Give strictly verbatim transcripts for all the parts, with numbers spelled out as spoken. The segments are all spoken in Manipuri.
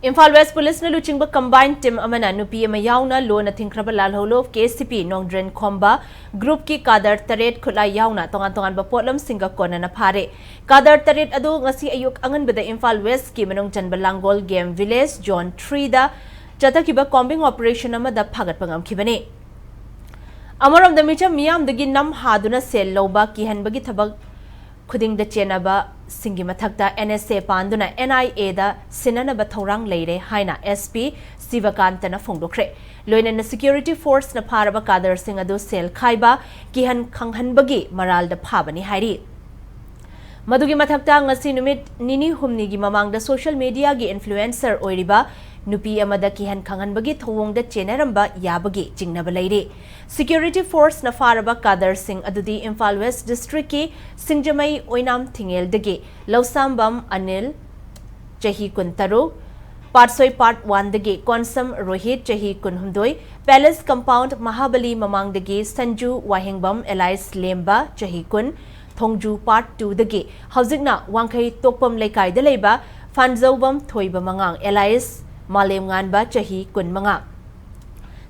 ꯏꯝꯐꯥꯜ ꯋꯦꯁ ꯄꯨꯂꯤꯁꯅ ꯂꯨꯆꯤꯡꯕ ꯀꯝꯕꯥꯏꯟ ꯇꯤꯝ ꯑꯃꯅ ꯅꯨꯄꯤ ꯑꯃ ꯌꯥꯎꯅ ꯂꯣꯟꯅ ꯊꯤꯡꯈ꯭ꯔꯕ ꯂꯥꯜꯍꯧꯂꯨꯞ ꯀꯦ ꯁꯤ ꯄꯤ ꯅꯣꯡꯗ꯭ꯔꯦꯟ ꯈꯣꯝꯕ ꯒ꯭ꯔꯨꯞꯀꯤ ꯀꯥꯗꯔ ꯇꯔꯦꯠ ꯈꯨꯠꯂꯥꯏ ꯌꯥꯎꯅ ꯇꯣꯉꯥꯟ ꯇꯣꯉꯥꯟꯕ ꯄꯣꯠꯂꯝꯁꯤꯡꯒ ꯀꯣꯟꯅꯅ ꯐꯥꯔꯦ꯫ ꯀꯥꯗꯔ ꯇꯔꯦꯠ ꯑꯗꯨ ꯉꯁꯤ ꯑꯌꯨꯛ ꯑꯉꯟꯕꯗ ꯏꯝꯐꯥꯜ ꯋꯦꯁꯀꯤ ꯃꯅꯨꯡ ꯆꯟꯕ ꯂꯥꯡꯒꯣꯜ ꯒꯦꯝ ꯚꯤꯂꯦꯖ ꯖꯣꯟ ꯊ꯭ꯔꯤꯗ ꯆꯠꯊꯈꯤꯕ ꯀꯣꯝꯕꯤꯡ ꯑꯣꯄꯔꯦꯁꯟ ꯑꯃꯗ ꯐꯥꯒꯠꯄ ꯉꯝꯈꯤꯕꯅꯤ꯫ ꯑꯃꯔꯣꯝꯗ ꯃꯤꯆꯝ ꯃꯤꯌꯥꯝꯗꯒꯤ ꯅꯝ ꯍꯥꯗꯨꯅ ꯁꯦꯜ ꯂꯧꯕ ꯀꯤꯍꯟꯕꯒꯤ ꯊꯕꯛ ꯈꯨꯗꯤꯡꯗ ꯆꯦꯟꯅꯕꯁꯤꯡꯒꯤ ꯃꯊꯛꯇ ꯑꯦꯟ ꯑꯦꯁ ꯑꯦ ꯄꯥꯟꯗꯨꯅ ꯑꯦꯟ ꯑꯥꯏ ꯑꯦꯗ ꯁꯤꯟꯅꯅꯕ ꯊꯧꯔꯥꯡ ꯂꯩꯔꯦ ꯍꯥꯏꯅ ꯑꯦꯁ ꯄꯤ ꯁꯤꯕꯀꯥꯟꯇꯅ ꯐꯣꯡꯗꯣꯛꯈ꯭ꯔꯦ꯫ ꯂꯣꯏꯅꯅ ꯁꯦꯀ꯭ꯌꯨꯔꯤꯇꯤ ꯐꯣꯔꯁꯅ ꯐꯥꯔꯕ ꯀꯥꯗꯔꯁꯤꯡ ꯑꯗꯨ ꯁꯦꯜ ꯈꯥꯏꯕ, ꯀꯤꯍꯟ ꯈꯪꯍꯟꯕꯒꯤ ꯃꯔꯥꯜꯗ ꯐꯥꯕꯅꯤ ꯍꯥꯏꯔꯤ꯫ ꯃꯗꯨꯒꯤ ꯃꯊꯛꯇ ꯉꯁꯤ ꯅꯨꯃꯤꯠ ꯅꯤꯅꯤ ꯍꯨꯝꯅꯤꯒꯤ ꯃꯃꯥꯡꯗ ꯁꯣꯁꯤꯌꯦꯜ ꯃꯤꯗꯤꯌꯥꯒꯤ ꯏꯟꯐ꯭ꯂꯨꯑꯦꯟꯁꯔ ꯑꯣꯏꯔꯤꯕ ꯅꯨꯄꯤ ꯑꯃꯗ ꯀꯤꯍꯟ ꯈꯪꯍꯟꯕꯒꯤ ꯊꯧꯑꯣꯡꯗ ꯆꯦꯟꯅꯔꯝꯕ ꯌꯥꯕꯒꯤ ꯆꯤꯡꯅꯕ ꯂꯩꯔꯤ꯫ ꯁꯦꯀ꯭ꯌꯨꯔꯤꯇꯤ ꯐꯣꯔꯁꯅ ꯐꯥꯔꯕ ꯀꯥꯗꯔꯁꯤꯡ ꯑꯗꯨꯗꯤ ꯏꯝꯐꯥꯜ ꯋꯦꯁ ꯗꯤꯁꯇ꯭ꯔꯤꯛꯀꯤ ꯁꯤꯡꯖꯃꯩ ꯑꯣꯏꯅꯥꯝ ꯊꯤꯡꯉꯦꯜꯗꯒꯤ ꯂꯧꯁꯥꯝꯕꯝ ꯑꯅꯤꯜ, ꯆꯍꯤ ꯀꯨꯟꯇꯔꯨꯛ, ꯄꯥꯠꯁꯣꯏ ꯄꯥꯔꯠ ꯋꯥꯟꯗꯒꯤ ꯀꯣꯟꯁꯝ ꯔꯣꯍꯤꯠ, ꯆꯍꯤ ꯀꯨꯟꯍꯨꯝꯗꯣꯏ, ꯄꯦꯂꯦꯁ ꯀꯝꯄꯥꯎꯟꯗ ꯃꯍꯥꯕꯂꯤ ꯃꯃꯥꯡꯗꯒꯤ ꯁꯟꯖꯨ ꯋꯥꯍꯦꯡꯕꯝ ꯑꯦꯂꯥꯏꯁ ꯂꯦꯝꯕ, ꯆꯍꯤ ꯀꯨꯟ, ꯊꯣꯡꯖꯨ ꯄꯥꯔꯠ ꯇꯨꯗꯒꯤ ꯍꯧꯖꯤꯛꯅ ꯋꯥꯡꯈꯩ ꯇꯣꯛꯄꯝ ꯂꯩꯀꯥꯏꯗ ꯂꯩꯕ ꯐꯥꯟꯖꯧꯕꯝ ꯊꯣꯏꯕ ꯃꯉꯥꯡ ꯑꯦꯂꯥꯏꯁ ꯃꯥꯂꯦꯝꯉꯥꯟꯕ, ꯆꯍꯤ ꯀꯨꯟꯃꯉꯥ꯫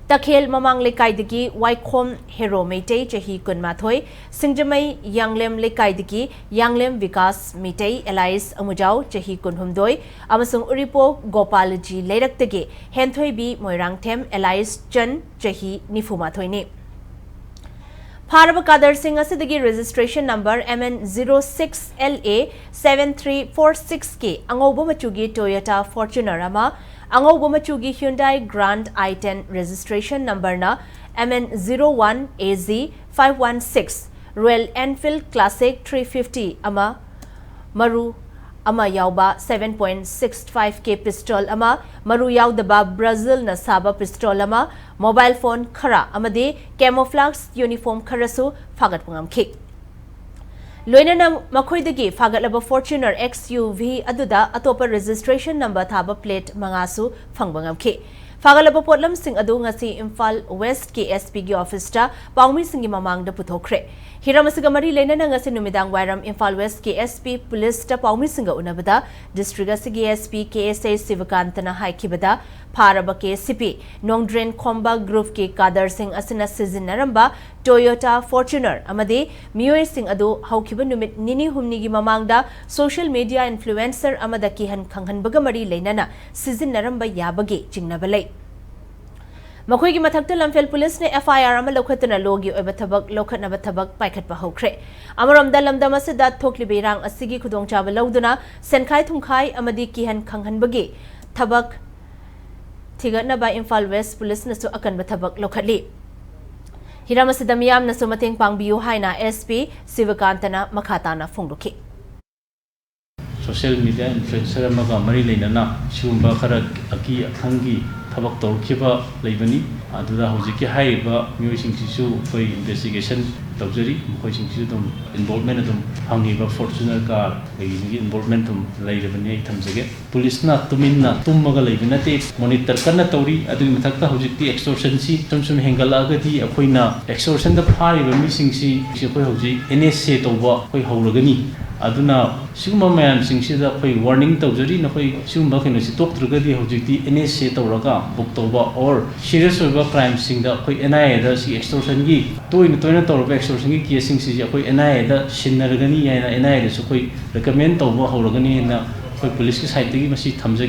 ꯇꯈꯦꯜ ꯃꯃꯥꯡ ꯂꯩꯀꯥꯏꯗꯒꯤ ꯋꯥꯏꯈꯣꯝ ꯍꯦꯔꯣ ꯃꯩꯇꯩ, ꯆꯍꯤ ꯀꯨꯟꯃꯥꯊꯣꯏ, ꯁꯤꯡꯖꯃꯩ ꯌꯥꯡꯂꯦꯝ ꯂꯩꯀꯥꯏꯗꯒꯤ ꯌꯥꯡꯂꯦꯝ ꯕꯤꯀꯥꯁ ꯃꯩꯇꯩ ꯑꯦꯂꯥꯏꯁ ꯑꯃꯨꯖꯥꯎ, ꯆꯍꯤ ꯀꯨꯟꯍꯨꯝꯗꯣꯏ, ꯑꯃꯁꯨꯡ ꯎꯔꯤꯄꯣꯛ ꯒꯣꯄꯥꯂꯖꯤ ꯂꯩꯔꯛꯇꯒꯤ ꯍꯦꯟꯊꯣꯏꯕꯤ ꯃꯣꯏꯔꯥꯡꯊꯦꯝ ꯑꯦꯂꯥꯏꯁ ꯆꯟ, ꯆꯍꯤ ꯅꯤꯐꯨꯃꯥꯊꯣꯏꯅꯤ꯫ ꯐꯥꯔꯕ ꯀꯥꯗꯔꯁꯤꯡ ꯑꯁꯤꯗꯒꯤ registration number M N zero six L A seven three four ꯁꯤꯛꯁꯀꯤ ꯑꯉꯧꯕ ꯃꯆꯨꯒꯤ ꯇꯣꯌꯣꯇꯥ ꯐꯣꯔꯆꯨꯅꯔ ꯑꯃ, ꯑꯉꯧꯕ ꯃꯆꯨꯒꯤ Hyundai grand i ten registration ꯅꯝꯕꯔꯅ M N zero one A G five one six, Royal Enfield Classic three fifty ꯑꯃ, ꯃꯔꯨ ꯑꯃ ꯌꯥꯎꯕ seven point six five K pistol ꯑꯃ, ꯃꯔꯨ ꯌꯥꯎꯗꯕ ꯕ꯭ꯔꯥꯖꯤꯜꯅ ꯁꯥꯕ ꯄꯤꯁꯇꯣꯜ ꯑꯃ, ꯃꯣꯕꯥꯏꯜ ꯐꯣꯟ ꯈꯔ ꯑꯃꯗꯤ ꯀꯦꯃꯣꯐ꯭ꯂꯥꯛꯁ ꯌꯨꯅꯤꯐꯣꯔꯝ ꯈꯔꯁꯨ ꯐꯥꯒꯠꯄ ꯉꯝꯈꯤ꯫ ꯂꯣꯏꯅꯅ ꯃꯈꯣꯏꯗꯒꯤ ꯐꯥꯒꯠꯂꯕ ꯐꯣꯔꯆꯨꯅꯔ ꯑꯦꯛꯁ ꯌꯨ ꯚꯤ ꯑꯗꯨꯗ ꯑꯇꯣꯞꯄ ꯔꯦꯖꯤꯁꯇ꯭ꯔꯦꯁꯟ ꯅꯝꯕꯔ ꯊꯥꯕ ꯄ꯭ꯂꯦꯠ ꯃꯉꯥꯁꯨ ꯐꯪꯕ ꯉꯝꯈꯤ꯫ ꯐꯥꯒꯠꯂꯕ ꯄꯣꯠꯂꯝꯁꯤꯡ ꯑꯗꯨ ꯉꯁꯤ ꯏꯝꯐꯥꯜ ꯋꯦꯁ꯭ꯠꯀꯤ ꯑꯦꯁ ꯄꯤꯒꯤ ꯑꯣꯐꯤꯁꯇ ꯄꯥꯎꯃꯤꯁꯤꯡꯒꯤ ꯃꯃꯥꯡꯗ ꯄꯨꯊꯣꯛꯈ꯭ꯔꯦ꯫ ꯍꯤꯔꯝ ꯑꯁꯤꯒ ꯃꯔꯤ ꯂꯩꯅꯅ ꯉꯁꯤ ꯅꯨꯃꯤꯗꯥꯡ ꯋꯥꯏꯔꯝ ꯏꯝꯐꯥꯜ ꯋꯦꯁ꯭ꯠꯀꯤ ꯑꯦꯁ ꯄꯤ ꯄꯨꯂꯤꯁꯇ ꯄꯥꯎꯃꯤꯁꯤꯡꯒ ꯎꯅꯕꯗ ꯗꯤꯁꯇ꯭ꯔꯤꯛ ꯑꯁꯤꯒꯤ ꯑꯦꯁ ꯄꯤ ꯀꯦ ꯑꯦꯁ ꯑꯦ ꯁꯤꯕꯀꯥꯟꯇꯅ ꯍꯥꯏꯈꯤꯕꯗ, ꯐꯥꯔꯕ ꯀꯦ ꯁꯤ ꯄꯤ ꯅꯣꯡꯗ꯭ꯔꯦꯟ ꯈꯣꯝꯕ ꯒ꯭ꯔꯨꯞꯀꯤ ꯀꯥꯗꯔꯁꯤꯡ ꯑꯁꯤꯅ ꯁꯤꯖꯤꯟꯅꯔꯝꯕ ꯇꯣꯌꯣꯇꯥ ꯐꯣꯔꯆꯨꯅꯔ ꯑꯃꯗꯤ ꯃꯤꯑꯣꯏꯁꯤꯡ ꯑꯗꯨ ꯍꯧꯈꯤꯕ ꯅꯨꯃꯤꯠ ꯅꯤꯅꯤ ꯍꯨꯝꯅꯤꯒꯤ ꯃꯃꯥꯡꯗ ꯁꯣꯁꯤꯌꯦꯜ ꯃꯤꯗꯤꯌꯥ ꯏꯟꯐ꯭ꯂꯨꯑꯦꯟꯁꯔ ꯑꯃꯗ ꯀꯤꯍꯟ ꯈꯪꯍꯟꯕꯒ ꯃꯔꯤ ꯂꯩꯅꯅ ꯁꯤꯖꯤꯟꯅꯔꯝꯕ ꯌꯥꯕꯒꯤ ꯆꯤꯡꯅꯕ ꯂꯩ꯫ ꯃꯈꯣꯏꯒꯤ ꯃꯊꯛꯇ ꯂꯝꯐꯦꯜ ꯄꯨꯂꯤꯁꯅ ꯑꯦꯐ ꯑꯥꯏ ꯑꯥꯔ ꯑꯃ ꯂꯧꯈꯠꯇꯨꯅ ꯂꯣꯒꯤ ꯑꯣꯏꯕ ꯊꯕꯛ ꯂꯧꯈꯠꯅꯕ ꯊꯕꯛ ꯄꯥꯏꯈꯠꯄ ꯍꯧꯈ꯭ꯔꯦ꯫ ꯑꯃꯔꯣꯝꯗ ꯂꯝꯗꯝ ꯑꯁꯤꯗ ꯊꯣꯛꯂꯤꯕ ꯏꯔꯥꯡ ꯑꯁꯤꯒꯤ ꯈꯨꯗꯣꯡꯆꯥꯕ ꯂꯧꯗꯨꯅ ꯁꯦꯟꯈꯥꯏ ꯊꯨꯝꯈꯥꯏ ꯑꯃꯗꯤ ꯀꯤꯍꯟ ꯈꯪꯍꯟꯕꯒꯤ ꯊꯕꯛ ꯊꯤꯒꯠꯅꯕ ꯏꯝꯐꯥꯜ ꯋꯦꯁ꯭ꯠ ꯄꯨꯂꯤꯁꯅꯁꯨ ꯑꯀꯟꯕ ꯊꯕꯛ ꯂꯧꯈꯠꯂꯤ꯫ ꯍꯤꯔꯝ ꯑꯁꯤꯗ ꯃꯤꯌꯥꯝꯅꯁꯨ ꯃꯇꯦꯡ ꯄꯥꯡꯕꯤꯌꯨ ꯍꯥꯏꯅ ꯑꯦꯁ ꯄꯤ ꯁꯤꯕꯀꯥꯟꯇꯅ ꯃꯈꯥ ꯇꯥꯅ ꯐꯣꯡꯗꯣꯛꯈꯤ꯫ ꯁꯣꯁꯤꯌꯦꯜ ꯃꯤꯗꯤꯌꯥ ꯏꯟꯐ꯭ꯂꯨꯑꯦꯟꯁꯔ ꯑꯃꯒ ꯃꯔꯤ ꯂꯩꯅꯅ ꯁꯤꯒꯨꯝꯕ ꯈꯔ ꯑꯀꯤ ꯑꯈꯪꯒꯤ ꯊꯕꯛ ꯇꯧꯔꯛꯈꯤꯕ ꯂꯩꯕꯅꯤ꯫ ꯑꯗꯨꯗ ꯍꯧꯖꯤꯛꯀꯤ ꯍꯥꯏꯔꯤꯕ ꯃꯤꯑꯣꯏꯁꯤꯡꯁꯤꯁꯨ ꯑꯩꯈꯣꯏ ꯏꯟꯚꯦꯁꯇꯤꯒꯦꯁꯟ ꯇꯧꯖꯔꯤ꯫ ꯃꯈꯣꯏꯁꯤꯡꯁꯤꯁꯨ ꯑꯗꯨꯝ ꯏꯟꯚꯣꯜꯞꯃꯦꯟ ꯑꯗꯨꯝ ꯐꯪꯉꯤꯕ ꯐꯣꯔꯆꯨꯅꯔ ꯀꯥꯔ ꯀꯩꯒꯤꯁꯤꯒꯤ ꯏꯟꯚꯣꯜꯞꯃꯦꯟ ꯑꯗꯨꯝ ꯂꯩꯔꯕꯅꯤ ꯑꯩ ꯊꯝꯖꯒꯦ꯫ ꯄꯨꯂꯤꯁꯅ ꯇꯨꯃꯤꯟꯅ ꯇꯨꯝꯃꯒ ꯂꯩꯕ ꯅꯠꯇꯦ, ꯃꯣꯅꯤꯇꯔ ꯀꯟꯅ ꯇꯧꯔꯤ꯫ ꯑꯗꯨꯒꯤ ꯃꯊꯛꯇ ꯍꯧꯖꯤꯛꯇꯤ ꯑꯦꯛꯁꯇꯣꯔꯁꯟꯁꯤ ꯁꯨꯝ ꯁꯨꯝ ꯍꯦꯟꯒꯠꯂꯛꯑꯒꯗꯤ ꯑꯩꯈꯣꯏꯅ ꯑꯦꯛꯁꯇꯣꯔꯁꯟꯗ ꯐꯥꯔꯤꯕ ꯃꯤꯁꯤꯡꯁꯤ ꯑꯩꯈꯣꯏ ꯍꯧꯖꯤꯛ ꯑꯦꯟ ꯑꯦꯁ ꯑꯦ ꯇꯧꯕ ꯑꯩꯈꯣꯏ ꯍꯧꯔꯒꯅꯤ꯫ ꯑꯗꯨꯅ ꯁꯤꯒꯨꯝꯕ ꯃꯌꯥꯝꯁꯤꯡꯁꯤꯗ ꯑꯩꯈꯣꯏ ꯋꯥꯔꯅꯤꯡ ꯇꯧꯖꯔꯤ꯫ ꯅꯈꯣꯏ ꯁꯤꯒꯨꯝꯕ ꯀꯩꯅꯣꯁꯤ ꯇꯣꯛꯇ꯭ꯔꯒꯗꯤ ꯍꯧꯖꯤꯛꯇꯤ ꯑꯦꯟ ꯑꯦꯁ ꯑꯦ ꯇꯧꯔꯒ ꯕꯨꯛ ꯇꯧꯕ ꯑꯣꯔ ꯁꯤꯔꯤꯌꯁ ꯑꯣꯏꯕ ꯀ꯭ꯔꯥꯏꯝꯁꯤꯡꯗ ꯑꯩꯈꯣꯏ ꯑꯦꯟ ꯑꯥꯏ ꯑꯦꯗ ꯁꯤ ꯑꯦꯛꯁꯇꯣꯔꯁꯟꯒꯤ ꯇꯣꯏꯅ ꯇꯣꯏꯅ ꯇꯧꯔꯕ ꯑꯦꯛꯁꯇꯣꯔꯁꯟꯒꯤ ꯀꯦꯁꯁꯤꯡꯁꯤꯁꯦ ꯑꯩꯈꯣꯏ ꯑꯦꯟ ꯑꯥꯏ ꯑꯦꯗ ꯁꯤꯟꯅꯔꯒꯅꯤ ꯍꯥꯏꯅ ꯑꯦꯟ ꯑꯥꯏ ꯑꯦꯗꯁꯨ ꯑꯩꯈꯣꯏ ꯔꯤꯀꯃꯦꯟ ꯇꯧꯕ ꯍꯧꯔꯒꯅꯤ ꯍꯥꯏꯅ ꯑꯩꯈꯣꯏ ꯄꯨꯂꯤꯁꯀꯤ ꯁꯥꯏꯠꯇꯒꯤ ꯃꯁꯤ ꯊꯝꯖꯒꯦ꯫